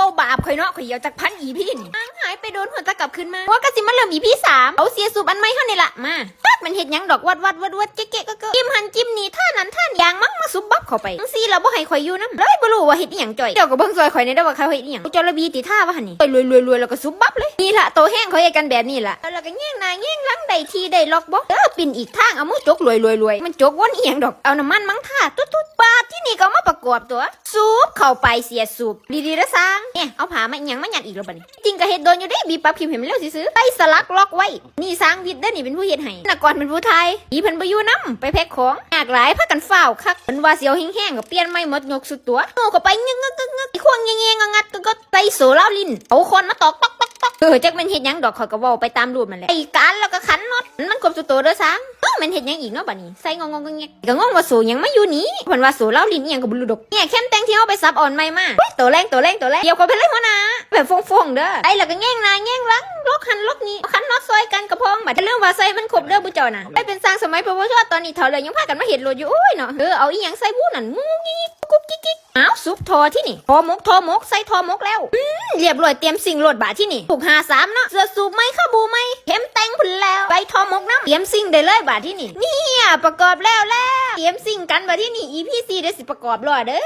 ໂຕບາບ ຂ້ອຍເນາະ ຂ້ອຍເຫີ່ຍວຈັກພັນອີພີນີ້ ຫາຍໄປໂດນ ຫົວຕາກັບຄືນມາ ຫົວກະຊິມາເລີ່ມອີພີສາມ ເອົາເສຍສູບອັນໃໝ່ເຮົານີ້ລະ ມາ ຈັກແມ່ນເຮັດຫຍັງດອກ ວັດໆ ວັດໆ ເກະໆ ເກະໆ ຈິ້ມຫັ້ນຈິ້ມນີ້ ທ່ານັ້ນທ່ານີ້ ຢ່າງມັງມາສຸບບັບເຂົ້າໄປ ຈັ່ງຊີ້ລະບໍ່ໃຫ້ຂ້ອຍຢູ່ນຳ ເລີຍບໍ່ຮູ້ວ່າເຮັດອີ່ຫຍັງຈ້ອຍ ເຈົ້າກໍເບິ່ງຊ່ອຍຂ້ອຍແດ່ເດີ້ວ່າເຂົາເຮັດອີ່ຫຍັງ ເຈົ້າລະບີຕິທ່າວ່າຫັ້ນນີ້ ລວຍໆໆ ແລ້ວກໍສຸບບັບເລີຍ ນີ້ລະໂຕແຮງເຂົາເຮັດກັນແບບນີ້ລະ ແລ້ວກໍແຍງໜ້າແຍງຫຼັງ ໄດ້ທີ່ໄດ້ລັອກບໍ່ ເອີ ປິ່ນອີກທາງ ເອົາມືຈົກລວຍໆໆ ມັນຈົກວົນອີ່ຫຍັງດອກ ເອົານ້ຳມັນມັງທາ ຕຸດໆ ບາດທີ່ນີ້ກໍເອົາມາປະກອບຕົວະ ສູບເຂົ້າໄປເສຍສູບ ດີໆ ເດີ້ຊ່າງ ແນ່ ເອົາຜ້າມາອີ່ຫຍັງມາຍັດອີກແລ້ວບາດນີ້ ຈິງກໍເຮັດໂດນຢູ່ເດ້ ບີປັບຄລິບໃຫ້ມັນເລັວຊື່ໆ ໃສ່ສະຫຼັກລັອກໄວ້ ນີ້ຊ່າງວິດເດີ້ ນີ້ເປັນຜູ້ເຮັດໃຫ້ ນາກອນເປັນຜູ້ຖ່າຍ ບີເພິ່ນບໍ່ຢູ່ນຳ ໄປແພັກຂອງ ຍາກຫຼາຍ ພາກັນຟ້າວຄັກ ເພິ່ນວ່າຊິເອົາແຮງໆ ກໍປ່ຽນໃໝ່ໝົດ ຍົກສຸດຕົວະ ໂຍກເຂົ້າໄປ ງຶກໆໆໆ ອີກຂວາງແຍງໆ ງັດໆ ກໍໃສ່ໂສ້ລາວຫຼິ້ນ ເອົາຄ້ອນມາຕອກຕອກໆໆ ເອີ ຈັກແມ່ນເຮັດຫຍັງດອກ ຂ້ອຍກໍເວົ້າໄປຕາມຮູບນັ້ນແຫຼະ ໄດ້ການແລ້ວກໍຂັນນັອດ ມັນຄົບສຸດໂຕເດີ້ຊ່າງ ເອີ ແມ່ນເຮັດຫຍັງອີກເນາະບາດນີ້ ໃສ່ງອງໆແງກໆ ກໍງົງວ່າໂສ້ຫຍັງມາຢູ່ນີ້ ເພິ່ນວ່າໂສ້ລາວຫຼິ້ນອີ່ຫຍັງກໍບໍ່ຮູ້ດອກ ແຍກແຄມແຕ່ງທີ່ເຮົາໄປສັບອ່ອນໃໝ່ມາ ໂອ້ຍ ໂຕແຮງ ໂຕແຮງ ໂຕແຮງ ຫຽວເຂົ້າໄປເລີຍຫົວໜ້າ ແບບຟົງໆເດີ້ ໄປແລ້ວກໍແຍງໜ້າແຍງຫຼັງ ລັອກຫັ້ນລັອກນີ້ ຂັນນັອດຊ່ອຍກັນກໍພອງ ບາດຢ່າລືມວ່າໃສ່ມັນຄົບເດີ້ໝູ່ເຈົ້ານະ ໄປເປັນຊ່າງສະໄໝ ປວຊ ຕອນນີ້ເຖົ້າແລ້ວ ຍັງພາກັນມາເຮັດໂລດຢູ່ ໂອ້ຍເນາະ ເອີ ເອົາອີ່ຫຍັງໃສ່ບຸນັ້ນ ງຸກງິກກຸກກິກກິກ ອ້າວ ສຸບທໍ່ທີ່ນີ້ ທໍ່ໝົກ ທໍ່ໝົກ ໃສ່ທໍ່ໝົກແລ້ວ ອືມ ລຽບລ້ອຍ ຕຽມຊິ້ງໂລດບາດທີ່ນີ້ ລູກຫ້າສາມເນາະ ເສື້ອສູບໃໝ່ ຂາບູໃໝ່ ເຂັມແຕ່ງພຸ້ນແລ້ວ ໃສ່ທໍ່ໝົກນຳ ຕຽມຊິ້ງໄດ້ເລີຍບາດທີ່ນີ້ ເນຍ ປະກອບແລ້ວແລ້ວ ຕຽມຊິ້ງກັນບາດທີ່ນີ້ ອີພີສີ່ ດຽວຊິປະກອບລໍ້ເດີ້